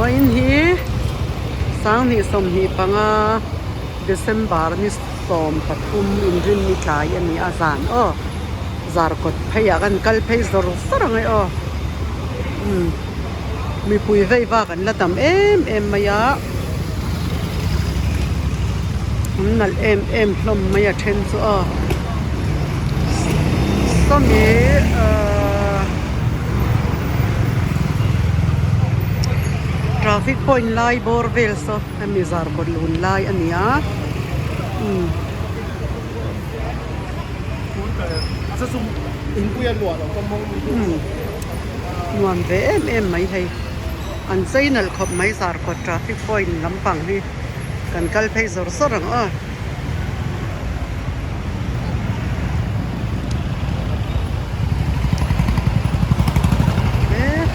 Vawiin hi 2025 December ni 13 inrinni tlai a ni a zan aw zarkawt phei ah kan kal phei zawr zawr ang e aw umm mipui vei vak an la tam em em mai a an nalh em em hlawm mai a then chu aw sawmi ahh traffic point lai bawr vel saw hemi zarkawt lun lai a ni a umm. Nuam ve em em mai hei an chei nalh khawp mai zarkawt traffic point lampang hi kan kal phei zawr zawr ang aw.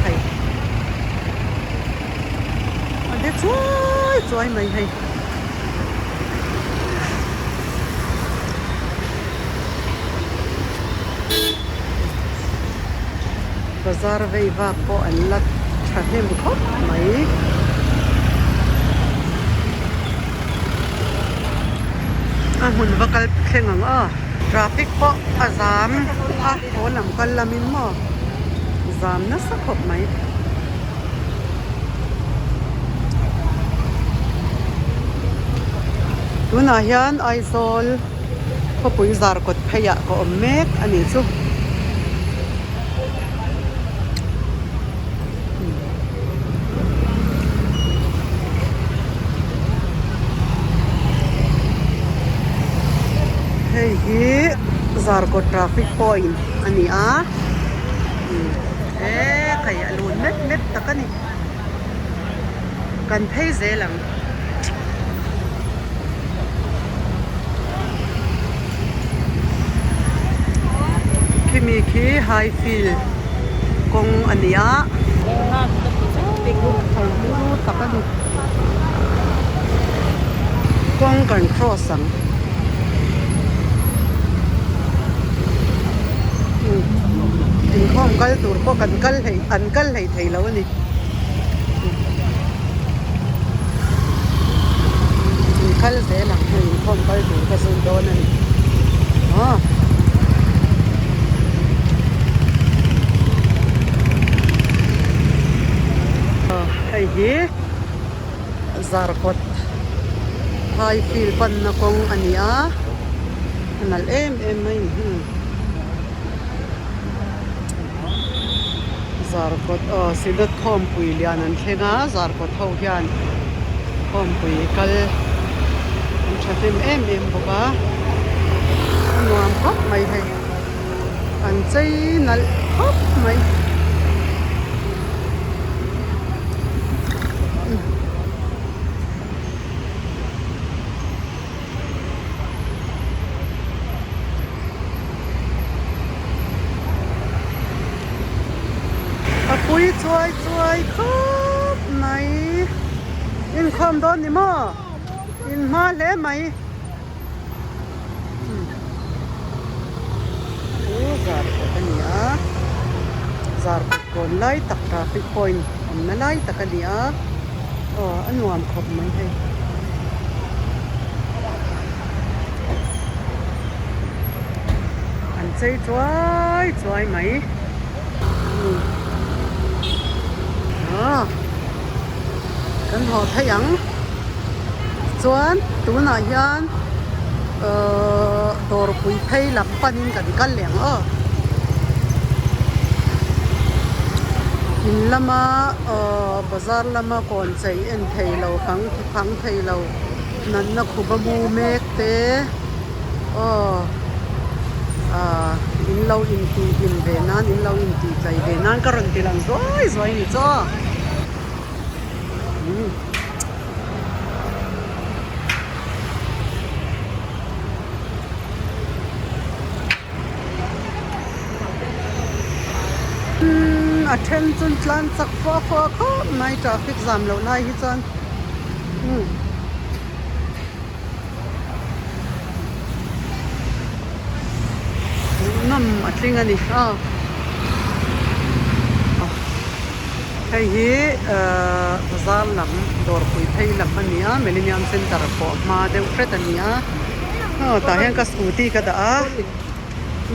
Hei a de chuai chuai mai hei. Bazar vei vak pawh an la thahnem khawp mai. A hmun va kal thleng ang aw. Traffic pawh a zam a haw lam kal lamin maw zam nasa khawp mai. Tunah hian Aizawl khawpui zarkawt pheiah ka awm mek a nih chu. Hei hi zarkawt traffic point a ni a. Eee hei a lun mep mep tak a ni. Kan phei zel ang. Khimi khi high field kawng a ni a. Tak a ni. Kawng kan cross ang. Inkhawm kal tur pawh kan kal hlei an kal hlei thei lo a ni. In kal zel ang hei inkhawm kal tur ka zui dawn a ni. Aw. Hei hi Zarkawt phai field panna kawng a ni a a nalh em em mai a ni hi. Zarkawt aw Synod khawmpui lian an thleng a Zarkawt ho hian khawmpui kal an thahnem em em bawk a a nuam khawp mai hei an chei nalh khawp mai. A pui chuai chuai khawp mai inkhawm dawn ni maw in hma hle mai chu zar kawt a ni a zar kawt kawn lai tak traffic point awmna lai tak a ni a aw a nuam khawp mai hei. An chei chuai chuai mai kan haw theih ang chuan tunah hian ahh dawrpui phei lam panin kan kal leh ang aw in lama ahh bazar lama kawn chei en thei lo fang fang thei lo natna khup a mu mek te aw ah in lo intih hlim ve nan in lo intih tlai ve nan ka rawn ti lang zuai zuai a ni chaw umm. A then chu an tlan chak fua fua khawp mai traffic zam loh lai hi chuan umm hmuhnawm a tling a ni aw. Hei hi ahh bazar lam dawrpui phei lam a ni a Millennium Center pawh hma deuh hret a ni a aw tah hian ka scooty ka dah a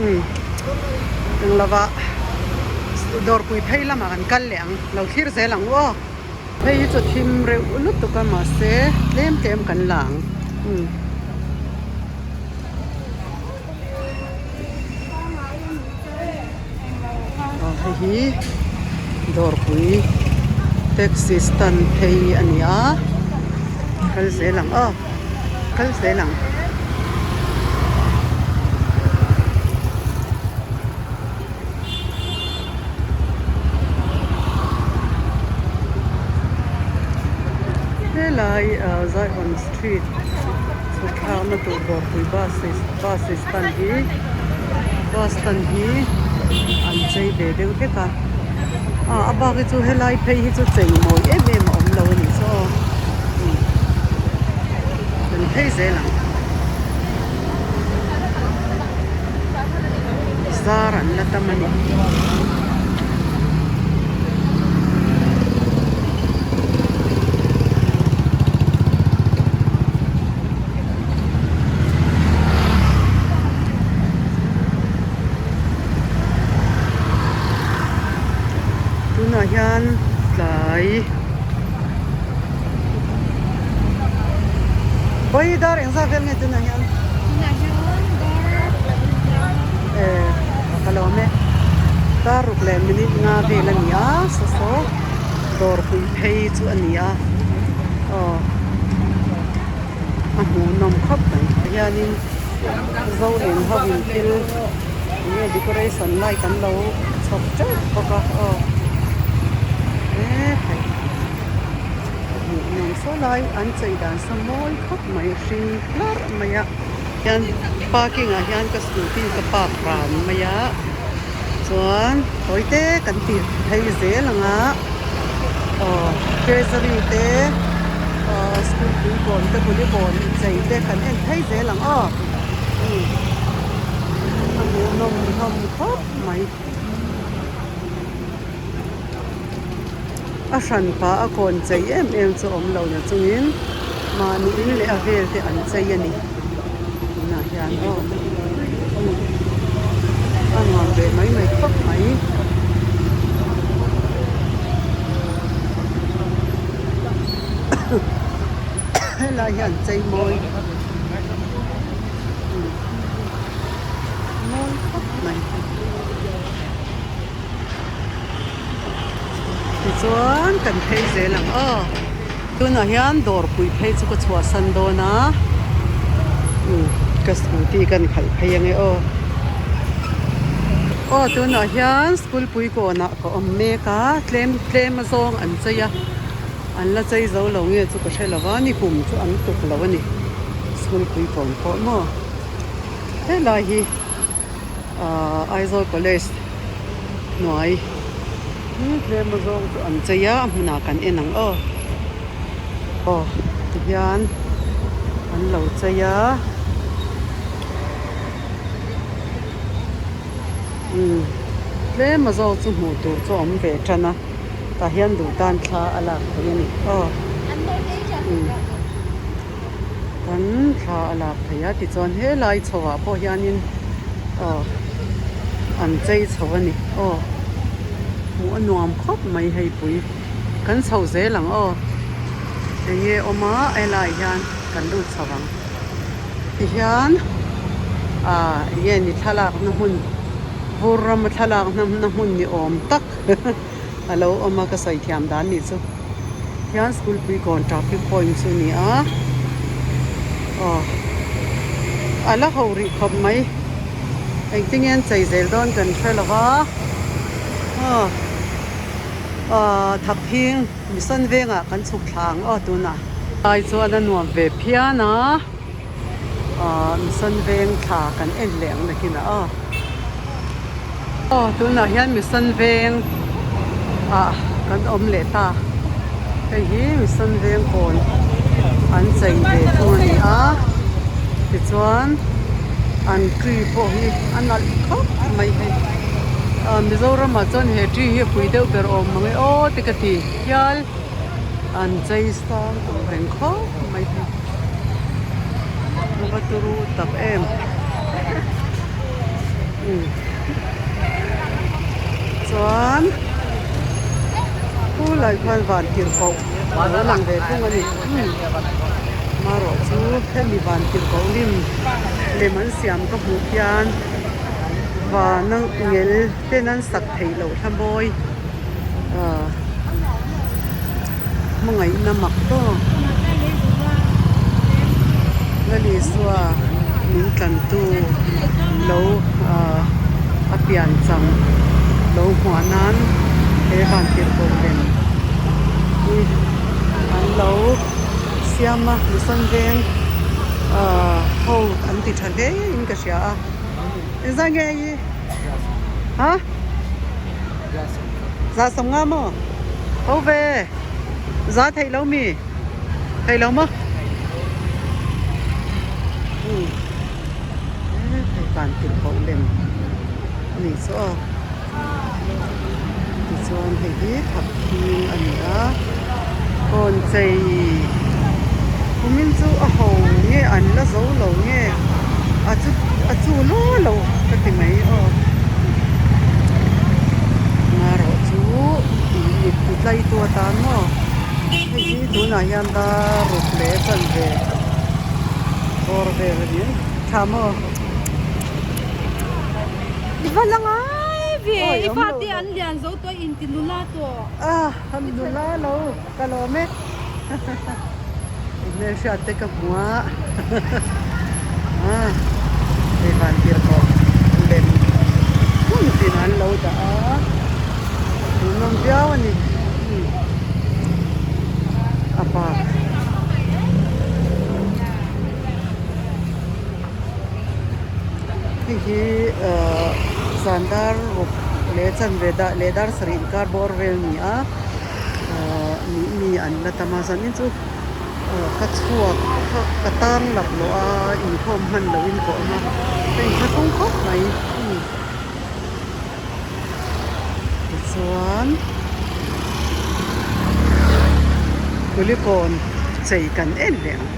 umm eng lovah dawrpui phei lamah kan kal leh ang lo thlir zel ang u aw. Hei hi chu thim reuh lutuk a mahse tlem tlem kan la ang umm. Aw hei hi dawrpui taxi stand phei a ni a kal zel ang aw kal zel ang. Helai ah Zion street chhuk thlakna tur dawrpui bus bus stand hi bus stand hi an chei ve deuh hlek a ah a bak hi chu helai phei hi chu chei mawi em em a awm lo a nih chu aw kan phei zel ang. Zar an la tam a ni. Tunah hian tlai Vawi dar engzat vel nge tunah hian? Eh ka lo awm e dar ruk leh minute nga vel a ni a saw saw dawr pui phei chu a ni a aw a hmuhnawm khawp mai hianin zo eng ho in thil eng nge decoration light an lo chhawp teuh bawk a aw he phei hmuhnawm saw lai an chei dan saw mawi khawp mai hring hlarh mai a. Hian parking ah hian ka scooty ka park ran mai a chuan tawi te kan tih phei zel ang a aw treasury te aw school pui kawn te kulikawn chei te kan en phei zel ang aw umm a hmuhnawm hlawm khawp mai a hran pah a kawn chei em em chu awm lo na chungin mahni in leh a vel te an chei a ni tunah hian aw a nuam ve mai mai khawp mai. Helai hi an chei mawi mawi khawp mai. Tichuan kan phei zel ang aw. Tunah hian dawrpui phei chu ka chhuahsan dawn a umm ka scooty kan khalh phei ange aw. Aw tunah hian school pui kawnah ka awm mek a tlem tlem a zawng an chei a an la chei zo lo nge chu ka hre lo va ni kum chu an tuk lo a ni school pui kawn pawh maw helai hi ahh Aizawl college hnuai tlem a zawng chu an chei a a hmunah kan en ang aw aw tihian an lo chei a umm tlem a zawng chu hmuh tur chu a awm ve tan a tah hian duh tan thla a lak theih a ni aw umm kan thla a lak theih a tichuan helai chho ah pawh hianin aw an chei chho a ni aw hmuh a nuam khawp mai hei pui kan chho zel ang aw eng nge awm a helai hian kan lut chho ang tihian ah eng nge ni thlalak na hmun vur rama thlalak na hmun ni awm tak a lo awm a ka sawi thiam dan nih chu hian school pui kawn traffic point chu a ni a aw a la ho rih khawp mai engtin nge an chei zel dawn kan hre lo va aw ah thakthing mission vengah kan chhuk thla ang aw tunah lai chuan a nuam ve phian a ah mission veng thla kan en leh ang nakinah aw. Aw tunah hian Mission Veng ah kan awm leh ta hei hi Mission Veng kawn an chei ve thung a ni a tichuan an tree pawh hi a nalh khawp mai hei. Ah Mizoram ah chuan he tree hi a pui deuh ber awm mang e aw te ka ti hial an chei sang ang reng khawp mai thei a va turu tak em umm chuan khulai khuan van tirhkoh a lo lang ve thung a ni umm marawh chu hemi van tirhkoh lim lem an siam ka hmuh hian. Vana ngel ten an sak theih loh hla mawi ah hmangaihna mak tawk Lalisua min tlantu lo ah a pian cham lo hmuah nan he van tirhkoh lem hi an lo siam a Mission veng ah ho an ti tha hle in ka hria a. Engzah nge i? Ha? Za sawm nga maw? Ho ve. Za theih lo mi? Theih lo maw? Um. Hei van tirh koh lem a nih chu aw. Tichuan hei hi thap khing a ni a. Kawn chei kumin chu a ho nge an la zo lo nge a chu a chu law lo ka ti mai aw marawh chu mit ti tlai tu atan maw hei hi tunah hian dar ruk leh chanve bawr vel a ni tha maw. I va la ngai ve i fate an lian zo tawh in ti nula tawh. Ah an nula lo ka lawm e i hmelhriat te ka hmu a ah hei van tir pawh lem hmun tin an lo dah a hmuhnawm viau a ni a bak. Hei hi ahh zan dar ruk leh chanve dah leh dar sarih inkar bawr vel a ni a ahh nih mi an la tam a zanin chu ahh ka chhuak kha ka tang lap lawh a inkhawm hman loh in ka awm a ka inthlahrung khawp mai tichuan kulikawn chei kan en leh ang.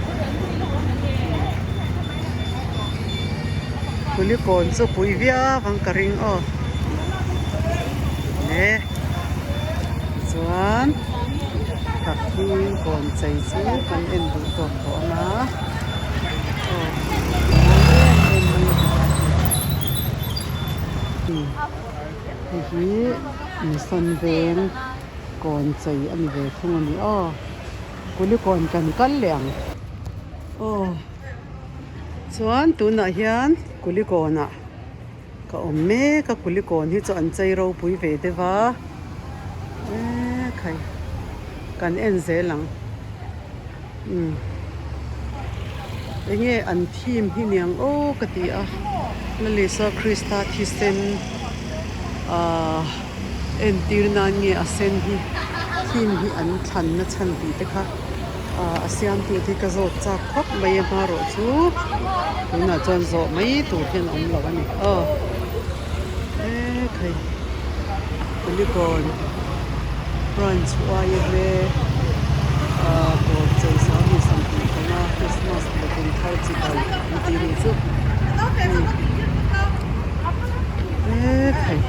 Kulikawn chu pui viau ang ka ring aw le tichuan thakthing kawn chei chu kan en duh tawk tawh ang a aw em em mai a hei hi insawn veng kawn chei a ni ve thung a ni aw. Kulikawn kan kal leh ang aw chuan tunah hian kulikawnah ka awm mek a kulikawn hi chu an chei ropui ve deuh a eee khai kan en zel ang umm enge an theme hi niang aw ka ti a Lalisa Krista thisen ahh entir nan nge a sen hi theme hi an thlan na chhan tih te kha ah a siamtu te hi ka zawt chak khawp mai a hmarawh chu tunah chuan zawh mai tur hian a awm lo a ni aw e khai kulikawn branch yma ah kawn chei sang 25 christmas leh kum thar chi bai an tih nih chu. E khai.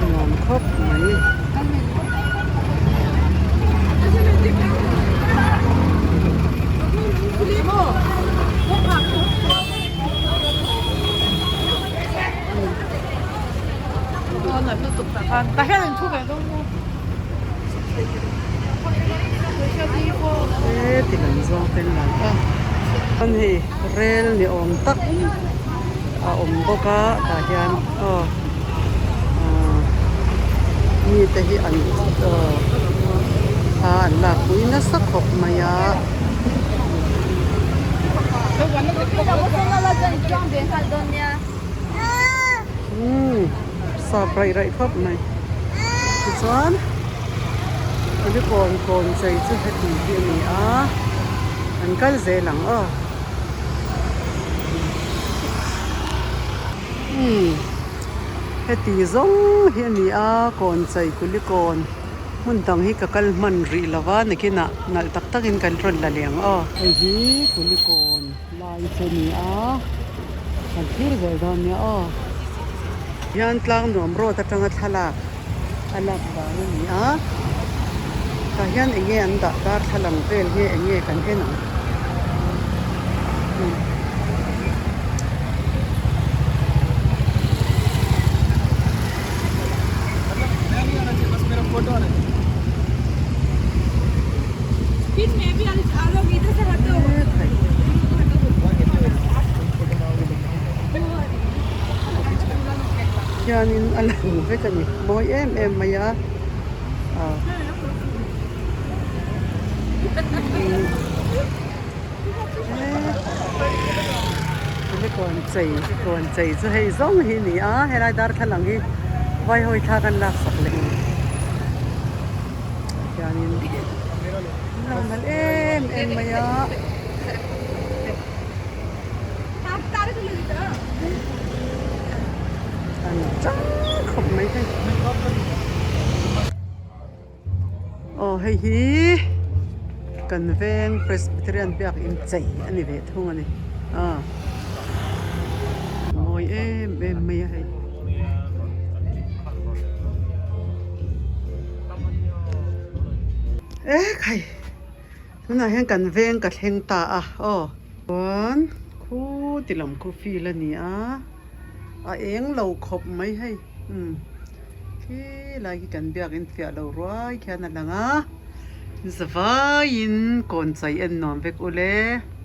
Nuam khawp mai. He ti kan zawng ten lang a chuan hei rel ni awm tak a awm bawk a tah hian aw ah mite hi an aw thla an lakpui nasa khawp mai a. Umm. Sap raih raih khawp mai tichuan kulikawn kawn chei chu heti hi a ni a an kal zel ang aw. Umm heti zawng hi a ni a kawn chei kulikawn hmun dang hi ka kal hman rih lo va nakinah nalh tak takin kan rawn la leh ang aw. Hei hi kulikawn lai chu a ni a kan thlir zel dawn nia aw. Hian tlang nuam road atanga thlalak a lak vang a ni a tah hian eng nge an dah darthlalang vel nge eng nge kan en ang. Hianin a lang vek a ni mawi em em mai a ah. Kawn chei kawn chei chu hei zawng hi a ni a helai darthlalang hi vai hawi thla kan lak sak leh ang hianin an lo nalh em em mai a. An chang khawp mai hei. Aw hei hi kan veng Presbyterian biakin chei a ni ve thung a ni aw mawi em em mai a hei. Ekhai tunah hian kan veng ka thleng ta a aw chuan khuti lam khu field a ni a a eng lo khawp mai hei umm. Khi lai khi kan biak in fiah lo ruai khian a lang a zavaiin kawn chai en nuam vek ule.